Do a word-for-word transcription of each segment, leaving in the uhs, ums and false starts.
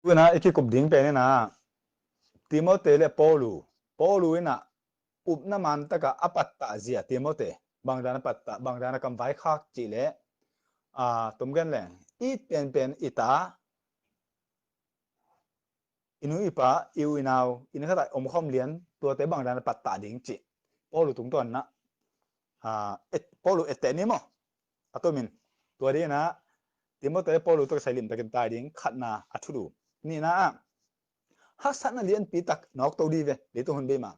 Tuna i kikup ding pen ina, Timothy le Paulu, Paulu ina upna man taka a pattah zia Timothy, bangdan a pattah, bangdan a kam vaikhak cih le, a, tom gen leng, it penpen i ta, i nu i pa, i u i nau, i na khat a om khawm lian, tuate bangdan a pattah ding cih Paulu tungtawn na, a, et, Paulu etteh ni maw? A tomin, tua ding ina Timothy le Paulu tawh kisai limtakin tai ding, khatna a thulu. Nihna ah, haksatna lianpi tak nawkto dih ve, leitung hun bei ma.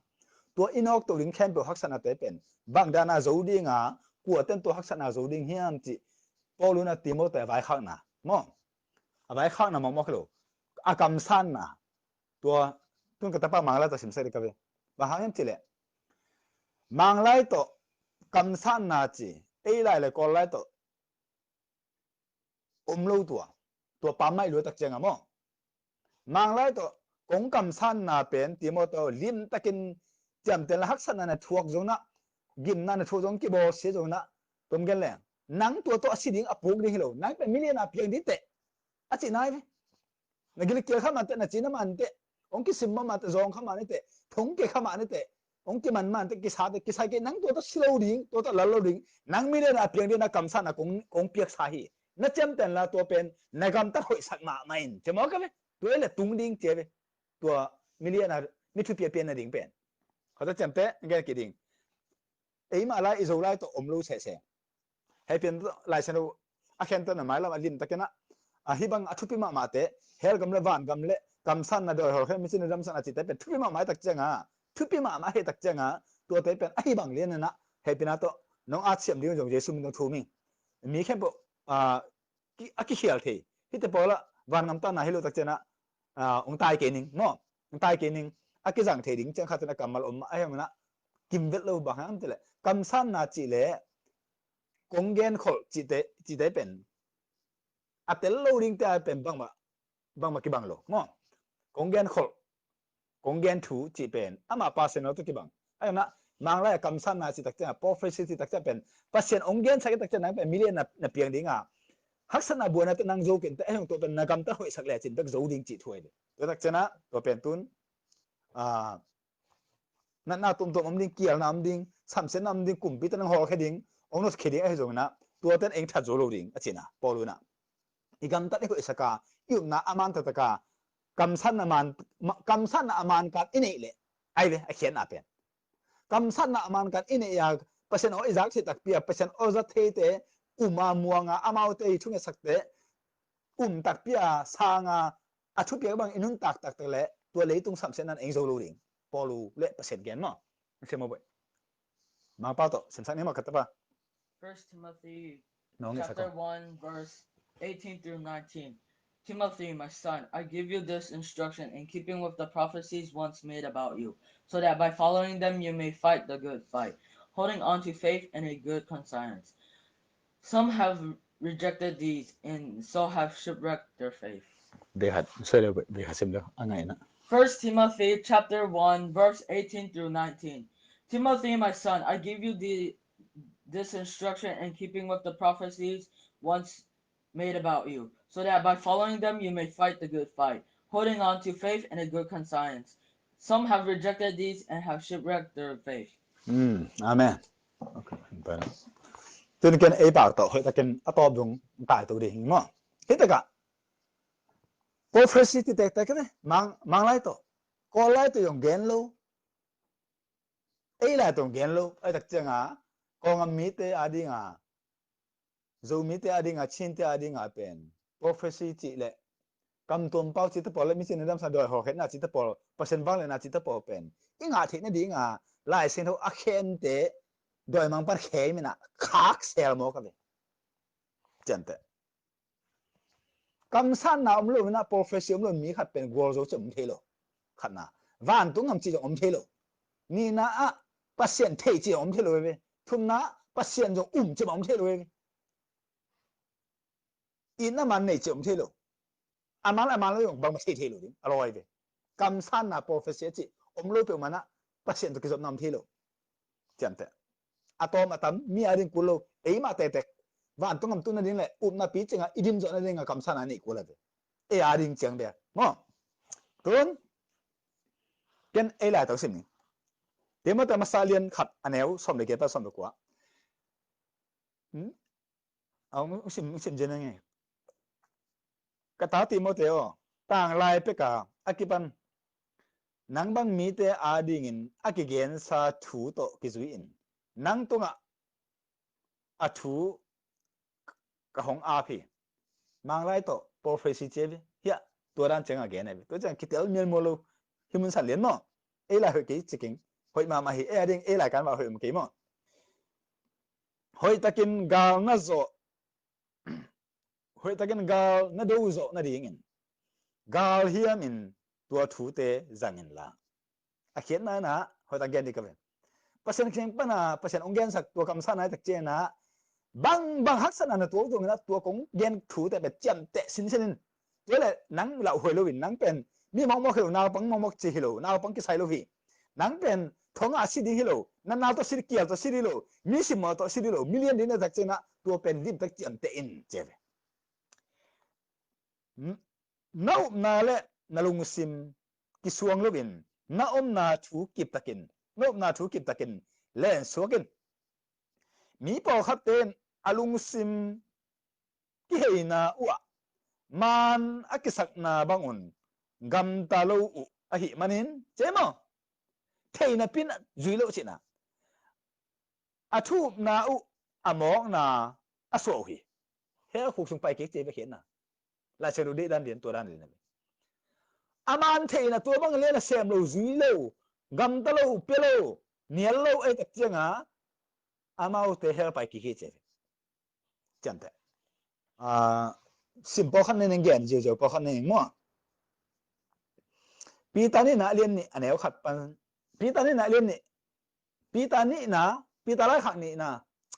Tua i nawkto ding khempeuh haksatnate pen bangdan a zo dinga, kuaten tua haksatna zo ding hiam cih Paulu na Timothy a vaikhakna maw? A vaikhakna mawkmawk hi lo, a kamsanna. Tua tun ka tapa Manglai tawh simsak dih ka ve. Bang hang hiam cih leh, Manglai tawh kamsanna ci, ei lai le Kawl lai tawh om lo tua. Tua pammaih lua tak cianga maw? Manglai tawh kong kamsanna pen Timothy aw, limtakin ciamtehna, haksatna na thuak zongna, gimna na thuak zong, kibawlsia zongna, tom gen leng, nang tua tawh a si ding a puk ding hi lo, nang pen milian a piang ding teh, a ci nai ve. Na gil kial kha mah teh, na cina mah teh, hong kisim mah mah teh, zawng kha mah ni teh, thong ke kha mah ni teh, hong kiman mah teh, kisa teh, kisai kei, nang tua tawh si lo ding, tua tawh lal lo ding, nang milian a piang ding na kamsanna kong, kong piaksa hi. Na ciamtehna tua pen na gamtat hoihsak mahmah in, ci maw ka ve. Tua hi le tung ding ci a ve. Tua milian a mi thupi a pianna ding pen, khat a ciamteh gen kik ding. Eimah lai, i Zo lai tawh om lo sehseh. Hei pian Lai Siangtho a khentehna mailam a limtakin ah, a hih bang a thupi mahmahte, hell gam le van gam le kamsanna, dawi hawlkhia, micin damsakna cihte pen thupi mahmah hi tak cianga, thupi mahmah hi tak cianga, tuate pen a hih bang lianin ah hehpihna tawh nong atsiam ding uh zong Jesu min tawh thum ing. Mi khempeuh, a, ki, a kikhial thei. Hihte pawl ah vangam tanna hi lo tak ciangin ah, ah, hong tai kei ning maw? Hong tai kei ning. A kizang thei ding ciang khatin a kammal om a, a hiang na kimvel lo. Bang hang hiam cih leh, kamsanna cih leh kong genkholh cihte, cihte pen a tel lo dingte a pen bangmah, bangmah kibang lo maw? Kong genkholh, kong gen thu cih pen amah Pasian aw tawh kibang. A hiang na, Manglai a kamsanna cih tak ciang, prophecy cih tak ciang pen Pasian hong gensak i tak ciang nang pen milian na, na piang dinga, haksatna buaina tawh nang zo kei in teh, a hiang tua pen na gamtat hoihsak lecin bek zo ding cih thu ahi ve. Tua tak ciang ah, tua pen tun, ah, natna tuamtuam om ding, kialna om ding, samsiatna om ding, kumpite nang hawlkhia ding, hong notkhia ding ahi zongin ah, tuaten eng that zo lo ding a cihna Paulu in ah. I gamtat i hoihsak a, i upna a man taktak a, kamsanna man, ma, kamsanna a man kal i neih leh, ahi ve, a khiatna pen. Kamsanna a man kal i neih a, Pasian aw i zak thei takpi a, Pasian aw zat theite um a, muang a, amaute i thungetsakte um takpi a, sang a, a thupiak bang i nuntak taktak leh, tua leitung samsiatna in eng zo lo ding. Paulu le Pasian gen maw? Sia maw boih? Mangpau tawh simsak ni maw ka tapa. First Timothy chapter one, verse eighteen through nineteen. Timothy, my son, I give you this instruction in keeping with the prophecies once made about you, so that by following them you may fight the good fight, holding on to faith and a good conscience. Some have rejected these, and so have shipwrecked their faith. They had, sorry, they had similar. First Timothy chapter one, verse eighteen through nineteen. Timothy, my son, I give you the, this instruction in keeping with the prophecies once made about you, so that by following them you may fight the good fight, holding on to faith and a good conscience. Some have rejected these and have shipwrecked their faith. Mm, amen. Okay. Tuni ken ei pau tawh hoih takin a tawp dong tai to ding maw? Hih takah prophecy ti tektek ve, Mang, Manglai tawh, Kawl lai tawh zong gen lo, ei lai tawh zong gen lo, ahi tak cianga, Kawlgam mite a dinga, Zomite a dinga, Chinte a dinga pen prophecy cih leh kamtuam pau cihte pawl le micin damsakna, dawi hawlkhiatna cihte pawl, Pasian vangliatna cihte pawl pen i ngah theih nadinga Lai Siangtho a khente dawimangpa'n khem in ah khak sel mawk a ve. Ciamteh. Kamsanna om lo in ah, prophecy om lo in mi khat pen gualzo cih om thei lo. Khatna, vantung gam cih zong om thei lo. Nihna ah, Pasian thei cih zong om thei lo ve. Thumna, Pasian zong um cih zong om thei lo ve. Itna man nei cih om thei lo. A man, a man lo zong bangmah thei thei lo ding a lawi ve. Kamsanna, prophecy a cih om lo peuhmah in ah Pasian tawh kizopna om thei lo. Ciamteh. A tawm a tam, mi a ding kul lo, eimah tektek vantung gam tun nading le upna picing a i dim zawh nadinga kamsanna neih kul a ve. ei a ding ciang bek maw. Tun ken ei lai tawh sim ni. Timoti masa lian khat a neu sawm le giat pan sawm le kua. Hmm? A hong sim, hong sim zen nge. Ka ta Timoti aw, tanglai peka a kipan nang bang mite adingin a kigensa thu tawh kizui in. Nang tungah a thu ka hong ap hi. Manglai tawh prophecy ci ve. Hiah tua dan ciangah gen ve. Tua ciang kitel mialmual lo. Hi mun san lian maw. Ei lai hoih kei ci keng. Hoih mahmah hi. Ei ading ei lai kan va hoih om kei maw. Hoihtakin gal na zawh, hoihtakin gal na do zawh nadingin galhiamin tua thute zang inla. A khiatna inah hoihtak gen dih ka ve. Pasian kiang pana Pasian hong gensak tua kamsa nai tak ciangin ah bang bang haksatna na tuak zongin ah tua kong gen thute bek ciamteh sinsen in. Tua le nang lauhuai lo in, nang pen mi mawkmawk hi lo, naupang mawkmawk ci hi lo, naupang kisai lo hi. Nang pen thong a si ding hi lo, na nau tawh si, kial tawh si ding hi lo, mi simmawh tawh si ding hi lo, mi lian ding na tak ciangin ah tua pen limtak ciamteh in ci ve. Na upna le na lungsim kisuang loin na omna thu kiptakin, na upna thu kiptakin lensuak in. Mi pawlkhatte in a lungsim kiheina uhah maan a kisakna bangun gamta lo uh ahih manin, ci maw, theina pin zui lo cihna. A thu upna uh a mawkna a suah uh hi. Hell khuk sung pai kik ci ve khiatna. Laisiangtho deih dan lian tua dan lian a ve. A maan theihna tua bang lian a sem lo, zui lo, gamta lo, pia lo, nial lo ei tak cianga amaute hell pai kik hi ci ve. Ciamteh. Sim pawlkhat ning, gen ziauziau pawlkhat ning maw. Peter nihna a lian nih a neu khat pan. Peter nihna a lian nih. Peter nihna, Peter laikhak nihna.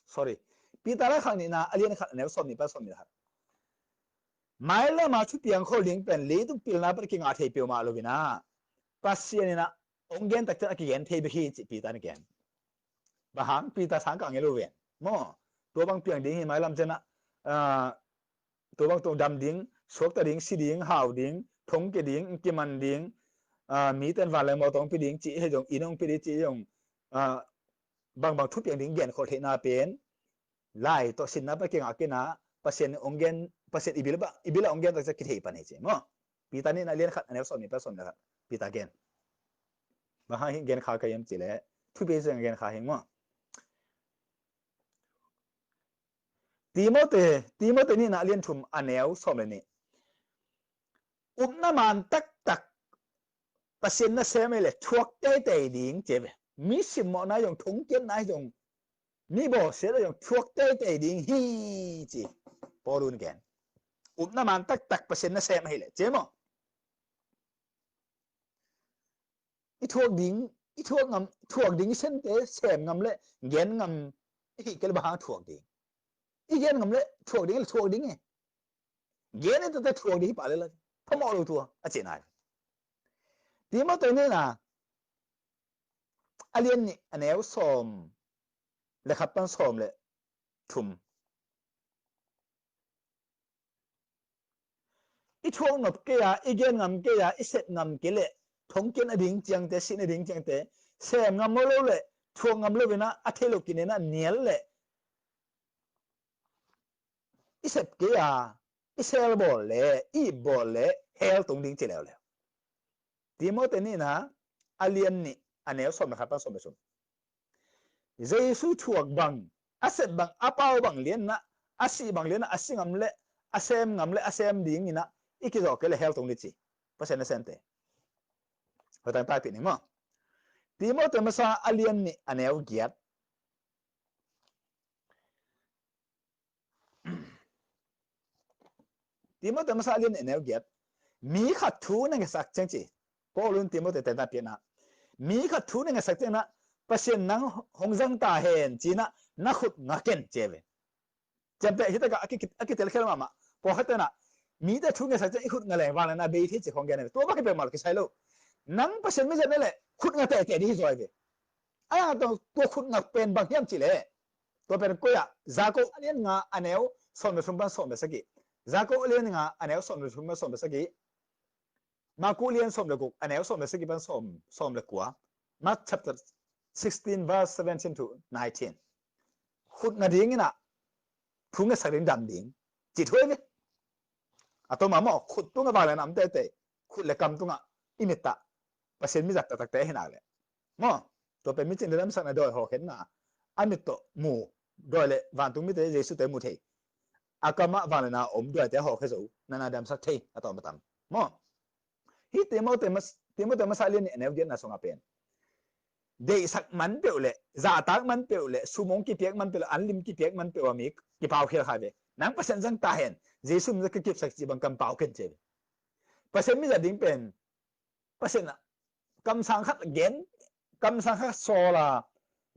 Sorry. Peter laikhak nihna a lian khat a neu sawm nih pan sawm nih khat. Mailama thupiang khol ding pen leitung pilna pan kingah thei peuhmah lo inah Pasian inah hong gen takciang a kigen thei bek hi ci Peter in gen. Bang hang? Peter sang kah ngei lo ven maw. Tua bang piang ding hi mailam cianah, tua bang tua dam ding, suakta ding, si ding, hau ding, thongkia ding, kiman ding, mite in vanleng mawtaw hong pia ding cih hi zong, inn hong pia ding cih hi zong, bangbang thupiang ding genkholh theihna pen lai tawh sinna pan kingah kinah Pasian hong gen, Pasian i bil ah hong gen takciang kithei pan hi ci maw. Peter nihna a lian khat a neu sawm nih pan sawm nih khat Peter gen. Bang hang hi gen kha ka hiam cih leh thupi ciang gen kha hi maw. Timoti, Timoti nihna a lian thum a neu sawm le nih. Upna maan taktak Pasian nasem ahih leh thuak teitei ding ci ve. Mi simmawhna hi zong, thongkiatna hi zong, mi bawlsiatna hi zong thuak teitei ding hi ci Paul in gen. Upna maan taktak Pasian nasem ahih leh ci maw. I thuak ding, i thuak ngam, thuak ding i sente sem ngam le gen ngam i hih kei le bang hang thuak ding. I gen ngam le thuak ding, le thuak ding e. Gen i tate thuak ding hi pah le la phamawh lo tua a cihna hi. Timoti nihna a lian nih a neu sawm le khat pan sawm le thum. I thuak nop kei a, i gen ngam kei a, i sep ngam kei leh thongkiat a ding ciangte, sin a ding ciangte sem ngam lo leh thuak ngam lo inah a thei lo kinenah nial leh i sep kei a, i sel bawl leh i ip bawl leh hell tung ding ci leuleu. Timoti nihna a lian nih a neu sawm le khat pan sawm le thum. Jesu thuak bang, a sep bang, a pau bang lianah, a sih bang lianah a si ngam le a sem ngam le a sem ding inah i kizawh kei le hell tung ding ci. Pasian nasemte, hoih tangtaipih ning maw. Timoti masa a lian nih a neu giat. Timoti masa a lian nih a neu giat. Mi khat thu na ngetsak ciang ci. Paul in Timoti tenta piakna, mi khat thu na ngetsak ciang inah Pasian nang hong zang ta hen ci inah na khut nga ken ci ve. Ciamteh, hi takah a ki, a kitel khel mahmah. Pawlkhat tenah mite thu ngetsak ciang i khut nga leng vangliatna bei thei ci khong gen ve. Tua bang hi peuhmah lo, kisai lo. Nang Pasian mizat na leh khut nga tehteh ding hi zaw ve. A yang tua khut nga pen bang hiam cih leh tua pen koi ah, Jakob a lian nga a neu sawm le thum pan sawm le sagih. Jakob lian nga a neu sawm le thum, sawm le sagih. Marku lian sawm le guk a neu sawm le sagih pan sawm, sawm le kua. Mark chapter sixteen, verse seventeen to nineteen. Khut nga ding in ah thu ngetsak ding, dam ding, ci thu hi ve. A tawm a maw, khut tungah vangliatna om teitei, khut le kam tungah i mit ah Pasian mizat taktakte hi nak leh maw, tua pen micing le damsakna dawi hawlkhiatna a mit tawh mu, dawi le vantung mite Jesu te mu thei, a kamah vangliatna om dawite hawlkhia zo, nana damsak thei a tawm a tam maw. Hih Timote mas-, Timote masa lian nih a neu giatna sungah pen deihsak man peuh le, zahtak man peuh le, sum hong kipiak man peuh le, an lim kipiak man peuh a mi kipau khial kha ve. Nang Pasian zang ta hen, Jesu min ka kipsak cih bang kam pau ken ci ve. Pasian mizat ding pen, Pasian ah kamsang khat gen, kamsang khat sawl a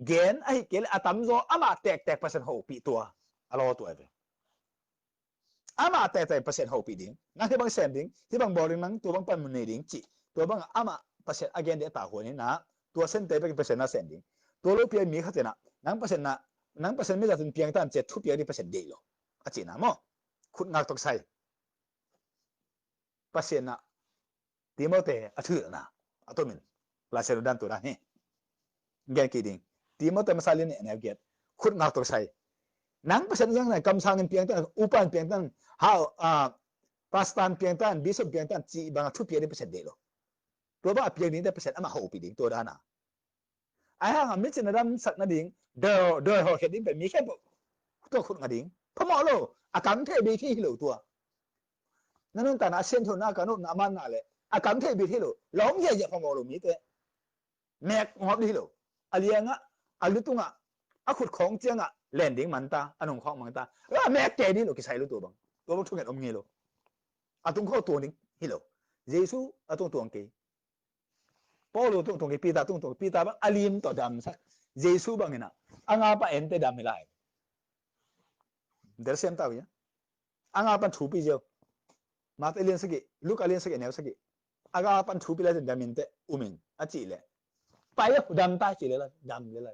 gen, ahih kei leh a tamzaw amah tektek Pasian hopih, tua a law tua hi ve. Amah tektek Pasian hopih ding, nang hih bang sem ding, hih bang bawl ding, nang tua bang panmun nei ding cih, tua bang amah Pasian a gen ding a tahuan in ah, tua sente bek Pasian na sem ding. Tua lopi a mi khat in ah, nang Pasian na, nang Pasian mizat in piang tan ci a thupiak ding Pasian deih lo a cihna maw. Khut ngak tawh kisai Pasian ah Timote a thuhilhna a tomin Lai Siangtho dan tua dan hi. Gen kik ding. Timote masa lian nih a neu giat. Khut ngak tawh kisai. Nang Pasian zang na, kamsang in piang tan, upa in piang tan, hau, ah, pastor in piang tan, bishop in piang tan cih bang a thupiak ding Pasian deih lo. Tua bang a piang dingte Pasian amah hopih ding, tua dan a. Ahi hang a micing na damsak nading dawi, dawi hawlkhiat ding pen mi khempeuh tua khut nga ding phamawh lo. A kam thei bik hi lo tua. Na nuntakna a sianthona, ka nopna a manna le a kam thei bik hi lo. Lawm ziahziah phamawh lo mite. Mek ngawp dih hi lo. A liangah, a lutungah, a khut khawng ciangah len ding man ta, a nung khawng man ta. La mek kei dih lo, kisai lo tua bang. Tua bang thunget om ngei lo. A tung khawng tuang ding hi lo. Jesu a tung tuang kei. Paul tungtung kei, Peter tungtung kei, Peter bang a lim tawh damsak. Jesu bang in ah a nga pan ente dam hi lai. Del siam tau ia. A nga pan thupi ziau. Mate lian sagih, Luka lian sagih, neu sagih. A nga pan thupi lai, dam inte um in a cih leh, pai a dam ta cih leh lai, dam leh lai.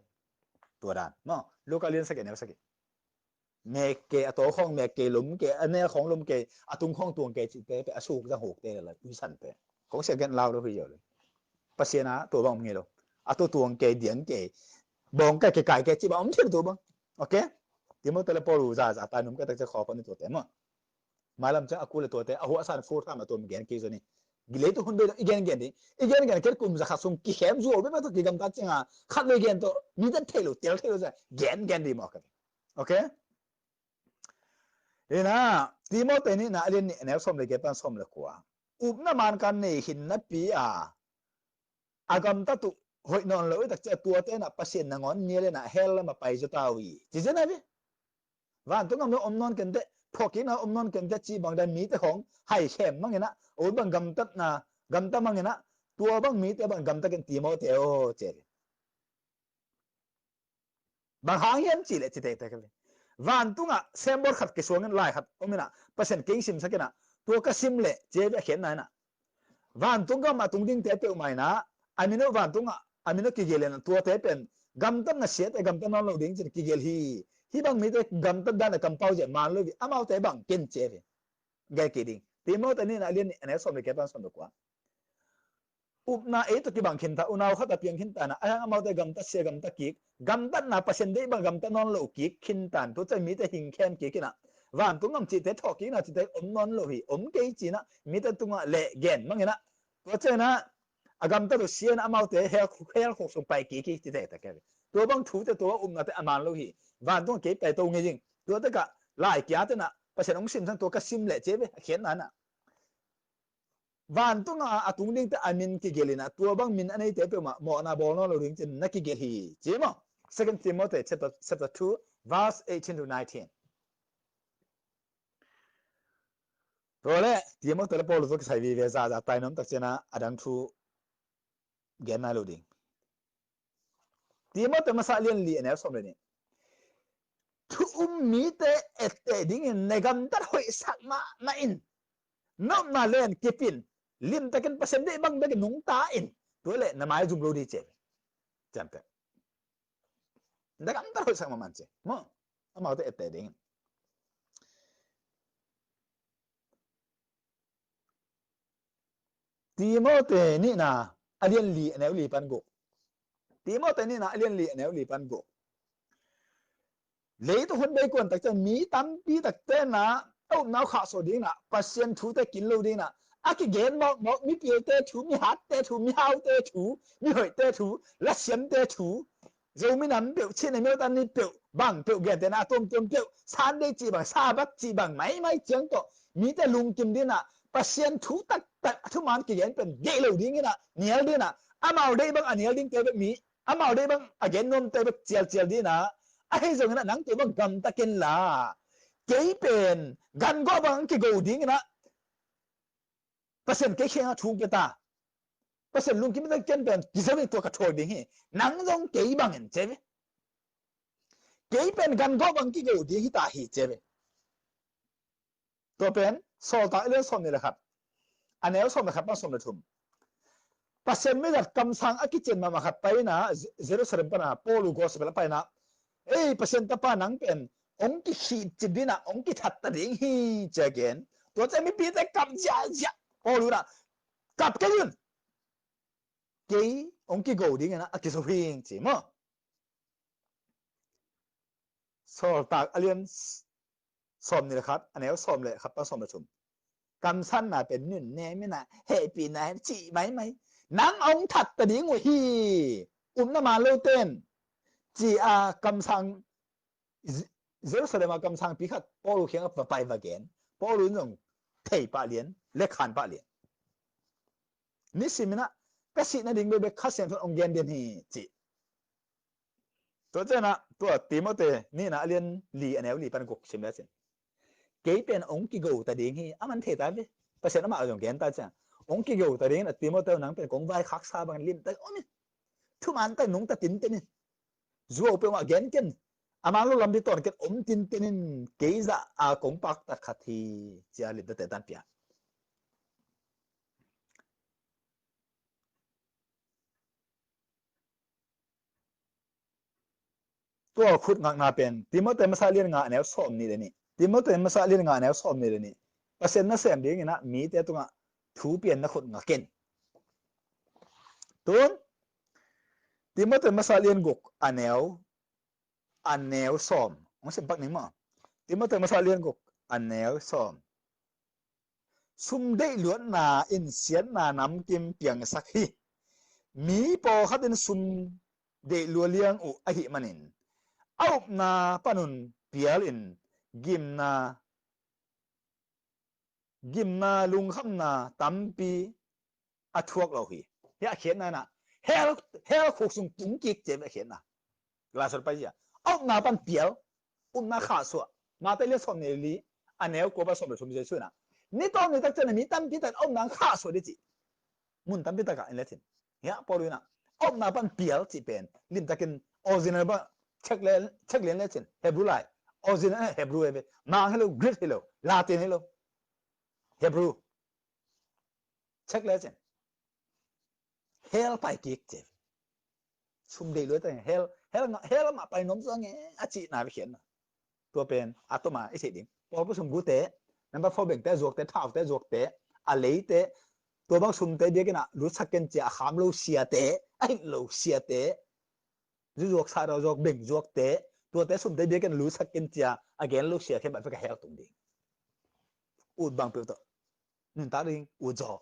Tua dan maw. Luka lian sagih, neu sagih. Mek kei, a taw khawng mek kei, lum kei, a nel khawng lum kei, a tung khawng tuang kei cihte pen a suk zang hukte le la, uisan pen. Kong sia gen lau lo hi yo le. Pasian a tua bang om ngei lo. A tua tuang kei, diang kei, bawng kai kei, kai kei cih bang om thil tua bang. Ok? Timote le Paul za za tai num ka tak ca khaw pan ni tuate maw. Mailam ciang a kul le tuate a huahsan full time a tuam gen kei zo ni. Gilei tu hun bei lo i gen gen ding. I gen gen kel kum za khat sung kikhem zuau bei ma tawh kigamtat ciang a khat bei gen tawh mi dan thei lo, tel thei lo za gen gen ding maw ka. Ok? Ina, Timote nihna a lian nih a neu sawm le giat pan sawm le kua. Upna man kan nei khin napi a, a gamtat uh hoih nawn lo i tak ciang tuate in ah Pasian nangawn nial in ah hell lam a pai zaw ta uh hi. Ci zen a ve. Vantung gam lo om nawn kenteh, phawkkikna om nawn kenteh cih bang dan mite khawng hai khem mang in ah, a ut bang gamtatna, gamta mang in ah, tua bang mite bang gamta ken Timote aw ci a ve. Bang hang hiam cih leh ci tektek a ve. Vantungah symbol khat kisuangin lai khat om in ah, Pasian kei simsak in ah, tua ka sim leh ci a ve, a khiatna in ah. Vantung gam a tung dingte peuhmah in ah, a min uh vantungah, a min uh kigel in ah, tuate pen gamtatna siate gamtat nawn lo ding cin kigel hi. Hih bang mite gamtat dan a kampau zia man lo hi, amaute bang ken ci a ve. Gel kik ding. Timote nihna a lian nih a neu sawm le giat pan sawm le kua. Upna ei tawh kibang khin ta, unau khat a piang khin ta in ah, a hiang amaute gamtat sia gamta kik, gamtatna Pasian deih bang gamta nawn lo kik khin ta in, tua ciang mite hing khem kik in ah, vantung gam cihte, thawhkikna cihte om nawn lo hi, om kei ci in ah mite tungah leh gen mang in ah, tua ciang in ah a gamtat uh sia in ah amaute hell, hell khuk sung pai kik hi ci tektek a ve. Tua bang thute, tua upnate a man lo hi. Vantung kei pai to ngei ding. Tua tekah lai kia te in ah Pasian hong simsak, tua ka sim leh ci a ve, a khiatna in ah. Vantung a, a tung dingte a min kigel in ah, tua bang min a neite peuhmah mawhna bawl nawn lo ding cin na kigel hi, ci maw. Second Timothy chapter, chapter two, verse eighteen to nineteen. Tua leh Timothy le Paul tawh kisai vive, za za tai nuam tak ciang a, a dang thu gen nai lo ding. Timote masa lian li a neu sawm le nih. Thu um mite etteh dingin na gamtat hoihsak mahmah in, nopna len kip in, limtakin Pasian deih bang bek nungta in, tua leh na maizum lo ding ci a ve. Ciamteh. Na gamtat hoihsak mahmah in ci maw. Amaute etteh dingin. Timote nihna a lian li a neu li pan guk. Timote nihna a lian li a neu li pan guk. Leitung hun bei kuan tak ciang mi tampi takte na a upna uh khahsuah dingin ah, Pasian thute kin lo dingin ah, a kigen mawkmawk mipilte thu, mihatte thu, mihaute thu, mihoihte thu, lasiamte thu, Zomi nam peuh, Chin American ni peuh, bang peuh gente na a tuamtuam peuh, Sunday cih bang, Sabbath cih bang, maimai ciang tawh mite lungkim dingin ah, Pasian thu taktak a thuman kigen pen deih lo dingin ah, nial dingin ah, amau deih bang a nial dingte bek mi, amau deih bang a gen nuamte bek cialcial dingin ah, ahi zongin ah nang tua bang gamta ken la. Kei pen gan gawh bang kigo dingin ah, Pasian kei kiangah thu hong pia ta. Pasian lungkim tak ciang pen kizo in tua ka thuak ding hi. Nang zong kei bangin ci ve. Kei pen gan gawh bang kigo ding hi ta hi ci ve. Tua pen Sawltak a lian sawmnih le khat, a neu sawm le khat pan sawm le thum. Pasian mizat kamsang a kician mahmah khat paina, Jerusalem pana Paul uh gospel a paina, ei Pasian tapa, nang pen hong kikhihcip dingin ah, hong kithat ta ding hi ci a gen. Tua ciang mipite kap ziahziah. Paul uh in ah, kap kei un, kei hong kigo dingin ah a kizo hi ing ci maw. Sawltak a lian sawmnih le khat, a neu sawm le khat pan sawm le thum. Kamsanna pen nunnem in ah, hehpihna in cih maimai. Nang hong that ta ding uh hi, upna man lote in, ci a kamsang, Jerusalem a kamsangpi khat Paul uh kiangah va pai va gen. Paul uh in zong thei pah lian, lekhan pah lian. Nisim in ah ka sih nading bekbek Kha Siangtho in hong gen den hi ci. Tua ciangin ah tua Timote nihna a lian li a neu li pan guk sim le cin. Kei pen hong kigo ta ding hi, a man thei ta ve. Pasian amah zong gen ta ciang, hong kigo ta dingin ah Timote, nang pen kong vaikhaksa bangin limtak om in, thuman tak nungta tinten in, zuau peuhmah gen ken, a man lo lampi tawn ken, om tinten in, kei zah a kong paktat khat hi, ci a limtate tan pia. Tua khut ngakna pen Timote masa lian nga a neu sawmnih le nih. Timote masa lian nga a neu sawmnih le nih. Pasian nasem dingin ah mite tungah thu pianna khut ngak in. Tun Timote masa lian guk a neu, a neu sawm. Hong sim pak ning maw. Timote masa lian guk a neu sawm. Sum deih luatna in siatna namkim piangsak hi. Mi pawlkhat in sum deih lua liang uh ahih manin, a upna panun pial in gimna, gimna lungkhamna tampi a thuak lo hi. Hi a khiatna in ah hell, hell khuk sung tung kik ci ve a khiatna. Laisot pai zia. A upna pan pial, upna khahsuah. Mate lian sawmnih le li, a neu kua pan sawm le thum Jesu in ah, ni tawm ni tak ciang ah mi tampi tak a upna khahsuah ding ci. Mun tampi tak ah en le cin. Hi a Paul in ah a upna pan pial cih pen limtakin original bang check le, check lian le cin. Hebrew lai. Original Hebrew e ve. Mang hi lo, Greek hi lo, Latin hi lo. Hebrew. Check le cin. Hell pai kik ci. Sum deih lua teng hell, hell nga, hell mah pai nuam zaw nge a cihna ve khiatna. Tua pen a toma i theih ding. Pawl pu sum gute, number four bengte zuakte, thaute zuakte, a leite, tua bang sumte biakinn ah lutsak ken cia a kham lo siate, a hih lo siate, zu zuak, sa zuak, beng zuakte, tuate sumte biakinn ah lutsak ken cia a gen lo sia khen bang fe ka hell tung ding. Ut bang peuh tawh nuntak ding, ut zaw.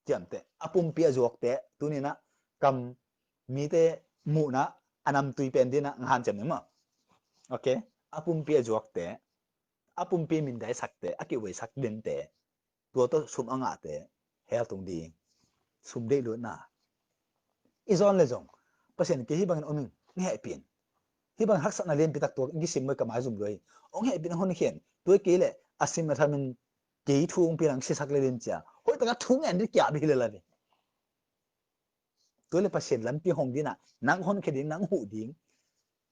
Ciamteh a pumpi a zuakte, tuni in ah kam mite muhna a namtui pen ding in ah ngahan ciam ding maw. Ok. A pumpi a zuakte, a pumpi mindaisakte, a kiuvaisakdente, tua tawh sum a ngahte hell tung ding. Sum deih luatna. I zawn le zong Pasian kei hih bangin om ing, hong hehpih in. Hih bangin haksatna lianpi tak tua kisim maw, ka maizum lua hi. Hong hehpih in, hong honkhia in. Tua kei leh a sim a thamin kei thu hong pia in, hong sisak le ding cia, hoih taka thu ngen ding kia bik hi le la ve. Tua leh Pasian lampi hong ding in ah nang honkhia ding, nang huh ding.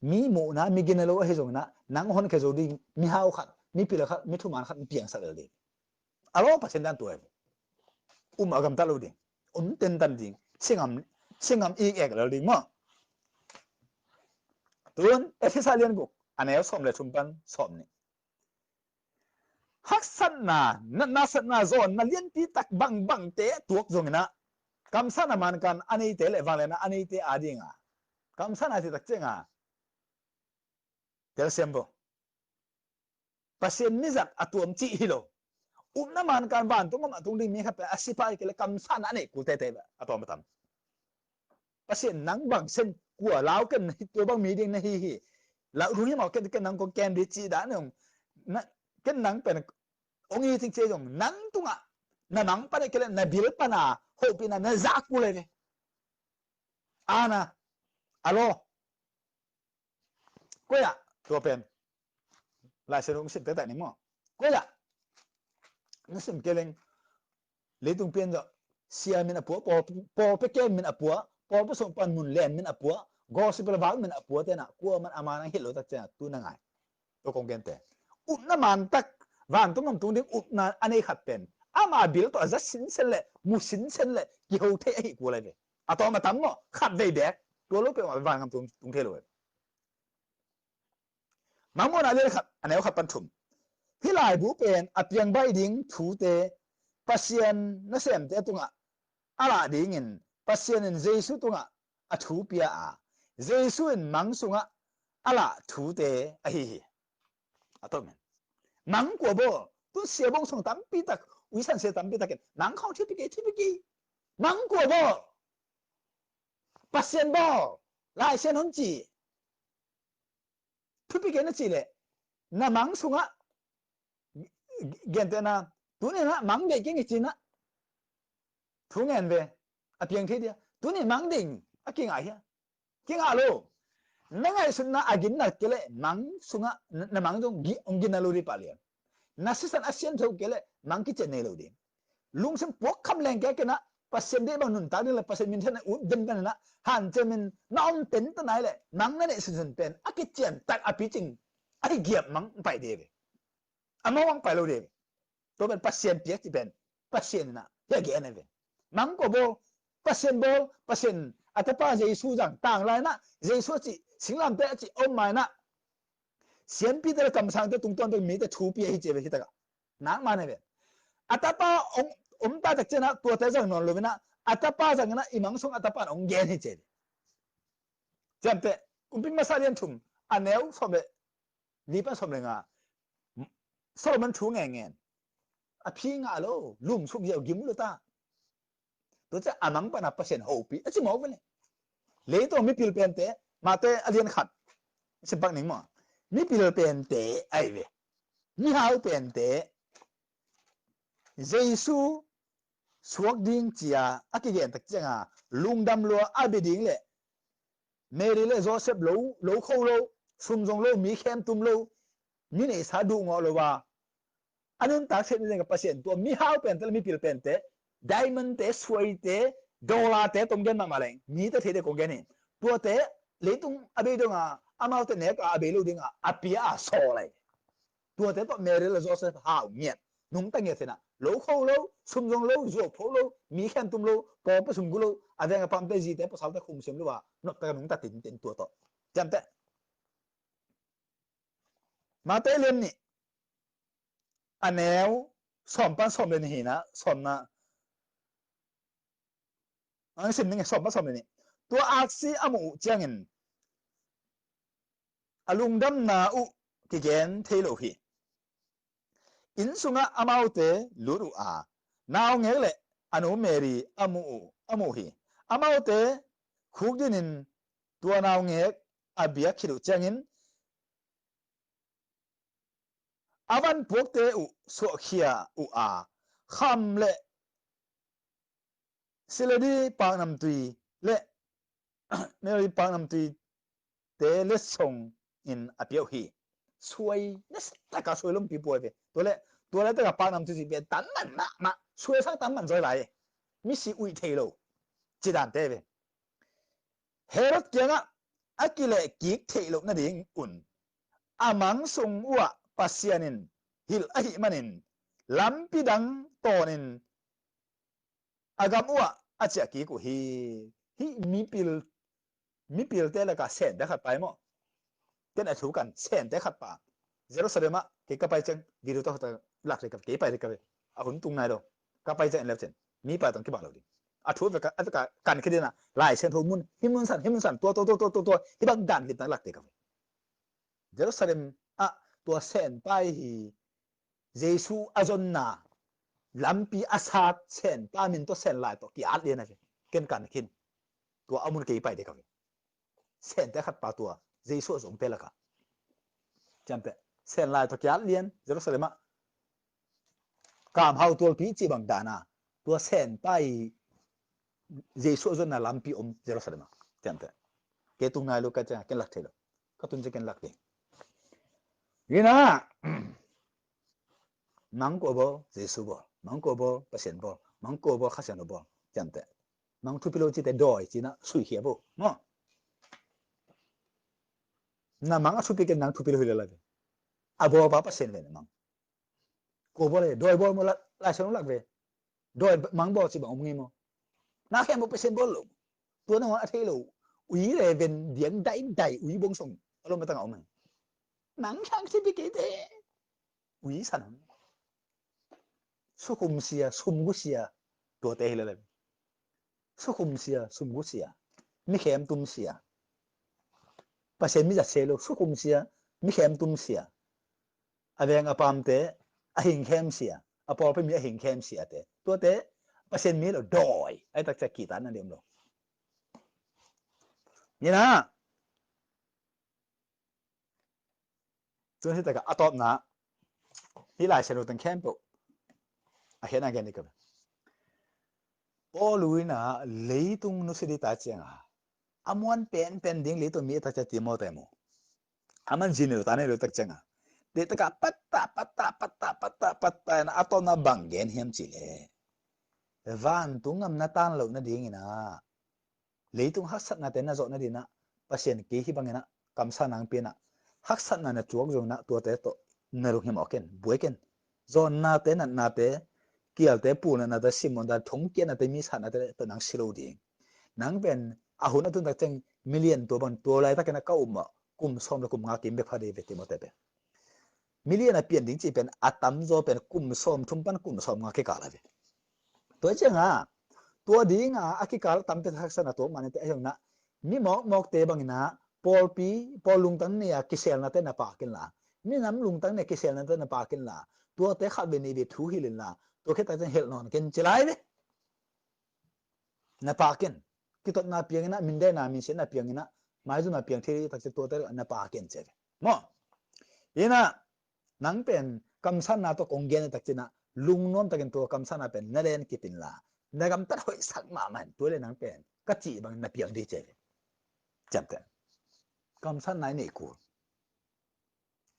Mi muhna, mi gina lo ahi zongin ah nang honkhia zo ding mi hau khat, mi pila khat, mi thuman khat hong piangsak lel ding. A lawng Pasian dan tua hi. Um a gamtat lo ding. Um tentan ding. Singam, singam ik ek lel ding maw. Tun Efesa lian guk a neu sawm le thum pan sawm nih. haksatna, na, nasatna zawn, na lianpi tak bangbangte tuak zongin ah, kamsatna mankan a neite le vangliatna a neite adinga kamsatna cih tak cianga telsiam bo. Pasian mizat a tuam cih hi lo. Upna mankan vantung gam a tung ding mi khat pen a si pah hi kei le kamsatna a neih kul teitei a tawm a tam. Pasian nang bang sen kua lau ken na hi, tua bang mi ding na hi hi. Lau thu hi maw, ken, ken nang kong kem dih cih dan nong, na, ken nang pen ong i cing cia zong nang tungah na mang pana kei le na bil pana hopihna na zak kul le ve. Ana, a lo. Koiah tua pen Laisiangtho hong sim taktak ni maw? Koiah hong sim kei leng leitung pian zawh sia min a pua, pawl, pawl pia kem min a pua, pawl pia sung pan mun len min a pua, gospel vak min a pua tenah kuaman a man ang hilh lo tak ciangah tu na ngai. Tua kong gente upna man tak vantung gam tung ding upna a nei khat pen ama bil tawh a za sinsen le mu sinsen le kiho thei ahi kul lai ve. A tawm a tam maw, khat vei bek. Tua lo peuhmah vantung tung thei lo ve. Mangmuhna lian khat a neu khat pan thum. Hih laibu pen a piang baih ding thute, Pasian nasemte tungah a lah dingin Pasian in Jesu tungah a thu pia a, Jesu in mang sungah a lah thute ahi hi. A tawm in mang kua bawl? Tun sia bong sung tampi tak, uisan sia tampi takin mang khawng thupi kei, thupi kei. Mang kua bawl? Pasian bawl, Laisiangtho hong ci. Thupi kei na cih leh na mang sungah gentehna tuninah mang deih keng i cinah thu ngen ve. A piang thei dia tunin mang ding a kingah hia? Kingah lo. Na ngaihsutna a ginna kei leh mang sungah na, na mang zong gi, hong ginna lo dih pah lian. Na sisan a siangtho kei leh mang kician nei lo ding. Lungsim puak kham leng kei a kenah Pasian deih bang nuntak ding le Pasian minthanna ut den kan inah hanciam in na om tenta nai le mang na neih sunsun pen a kician tak a picing ahi giap mang pai de ve. A mau ang pai lo de ve. Tua pen Pasian piak ci pen Pasian inah hia gen a ve. Mang kua bawl? Pasian bawl. Pasian a tapa Jesu zang tang lai inah Jesu a cih singlamte a cih om mai inah siampite le kamsangte tungtawn pek mite thupi ahi ci a ve hi takah. Nak man a ve. A tapa om ta tak cianah tuate zang nawn lo inah a tapa zang inah i mang sung a tapa in hong gen hi ci a ve. Ciamteh, Kumpi Masa lian thum a neu sawm le li pan sawm le nga. Solomon thu ngen ngen. A phi ngah lo, lumsuk ziau gim lo ta. Tua ciah a mang pana Pasian hopih a ci mawk ve le. Leitawng mipil pente, Mate a lian khat. Simpak ning maw? Mipil pente ai ve. Mihau pente Jesu suak ding cia a kigen tak cianga lungdam lua a bia ding le Mary le Joseph lo, lo kho lo, sum zong lo, mi khem tum lo, mi neihsa duhngawh lo a, a nuntak set ding ka Pasian tua mihau pente le mipil pente, diamond te, suai te, dollar te tom gen mahmah leng, mi te thei de kong gen hi. Tuate leitung a bei donga amaute neka a bei lo dinga a pia a saw lai. Tuate tawh Mary le Joseph hau ngiat, nungta ngiat sena, lo kho lo, sum zong lo, zuau pho lo, mi khen tum lo, pawlpi sum gu lo, a veng a pamte zite pasalte khum sim lo a, noptak a nungta tintin tua tawh. Ciamteh. Mate lian nih a neu sawm pan sawm le nih hina, sawmna ang sim ning, sawm pan sawm le nih. Tua aksi a muh uh ciangin a lungdamna uh kigen thei lo hi. Inn sungah amaute lut uh a, naungek le a nu Mary a muh uh, a muh hi. Amaute khuk dinin tua naungek a biak khit uh ciangin a van puakte uh suahkhia uh a, kham le siledi paknamtui le Mary paknamtui te letsong in a piauh hi. Suai nasataka suai lompi puai ve. Tua le, tua le taka paknamtui cih pen tanman mahmah, suai sang tanman zoi lai. Misi uih thei lo cidante ve. Herod kiangah a kileh kik theih loh nading un a mang sung uhah Pasian in hilh ahih manin lampi dang tawnin a gam uhah a ciah kik uh hi. Hih mipil, mipilte lakah sente khat pai maw? Ken a thu kan sente khat pa Jerusalem ah kei ka pai ciang video tawh lak ding ka ve, kei pai ding ka ve. A hun tung nai lo. Ka pai ciang en leu cin, mipa tawh kibang lo ding. A thu a veka, a veka kan khit ding a, Lai Siangtho mun, hih mun san, hih mun san, tua, tua, tua, hih bang dan limtak lak ding ka ve. Jerusalem ah tua Senpa hi, Jesu a zonna lampi a sat Senpa min tawh Senlai tawh ki-at lian a ve. Ken kan khin. Tua a mun kei pai ding ka ve. Sente khat pa tua Jesu a zong pia laka, ciamteh, Senlai tawh ki-at lian Jerusalem ah, kamhau tualpi cih bang dana tua Senpa i Jesu a zonna lampi om Jerusalem ah, ciamteh. Kei tung nai lo ka ciang ken lak thei lo. Ka tun ciang ken lak ding. Ina, nang kua bawl, Jesu bawl. Nang kua bawl, Pasian bawl. Nang kua bawl, Kha Siangtho bawl, ciamteh. Nang thupi lo cite dawi cina suikhia bo maw? Na mang a thupi ken nang thupi lo hi lala ve. A bawl pa Pasian ve na mang. Kua bawl le dawi bawl maw, Lai Siangtho lak ve. Dawi mang bawl ci bang om ngei maw? Na khem bawl Pasian bawl lo. Tua na a thei lo. Ui le ven diang daidai ui bong song a lo matang a om. Nang sang si bi kei te. Ui san. Sukhum sia, sumgu sia. Tuate hi lala. Sukhum sia, sumgu sia. Mi khem tum sia. Pasian mi zat sia lo, sukhum sia, mi khem tum sia. A veng a pamte a hing khem sia, a pawlpi mi a hing khem sia te. Tuate Pasian mi lo dawi. Ai tak ciang kitan na diam lo. Ina. Tun hi taka a tawpna, hih Lai Siangtho teng khempeuh a khiatna gen ding ka ve. Paulu ina leitung nusia ding ta cianga a muan penpen ding leitung mi a tak ciang Timoti mu. A man zi nei lo ta nei lo tak cianga, deihtaka patta patta patta patta patta ina a tawpna bang gen hiam cih leh, vantung ngamna tan loh nadingina leitung haksatnate na zawh nadinah Pasian kei hih banginah kamsa nang pianah haksatna na tuak zonginah tuate tawh na lunghimawh ken, buai ken. Zawnnate, natnate, kialte, pulnatnate, simmawhnate, thongkiatnate, misatnate tawh nang si lo ding. Nang pen a hun a tuntak ciang milian tua bang tua laitakinah ka um mah kum sawm le kum nga kim bek pha dei ve Timoti pen. Milian a pian ding cih pen a tamzaw pen kum sawm thum pan kum sawm nga kikal a ve. Tua cianga tua dinga a kikal tampi haksatna tuak manite a hiongna mi mawkmawkte bangina pawlpi pawl lungtang nei-a kiselnate na pakin la, minam lungtang nei kiselnate na pakin la, tuate khat ve nih ve thu hilin la, tua khita ciang helh nawn ken ci lai ve. Na pakin, kitotna piangina, mindena minsiatna piangina, maizumna piang thei takci tuate na pakin ci ve maw? Ina nang pen kamsanna tawh kong gen takcina lungnuam takin tua kamsanna pen na len kipin la, na gamtat hoihsak mahmah in tua le nang pen ka cih bangin na piang ding ci ve. Ciamteh, kamsanna i nei kul,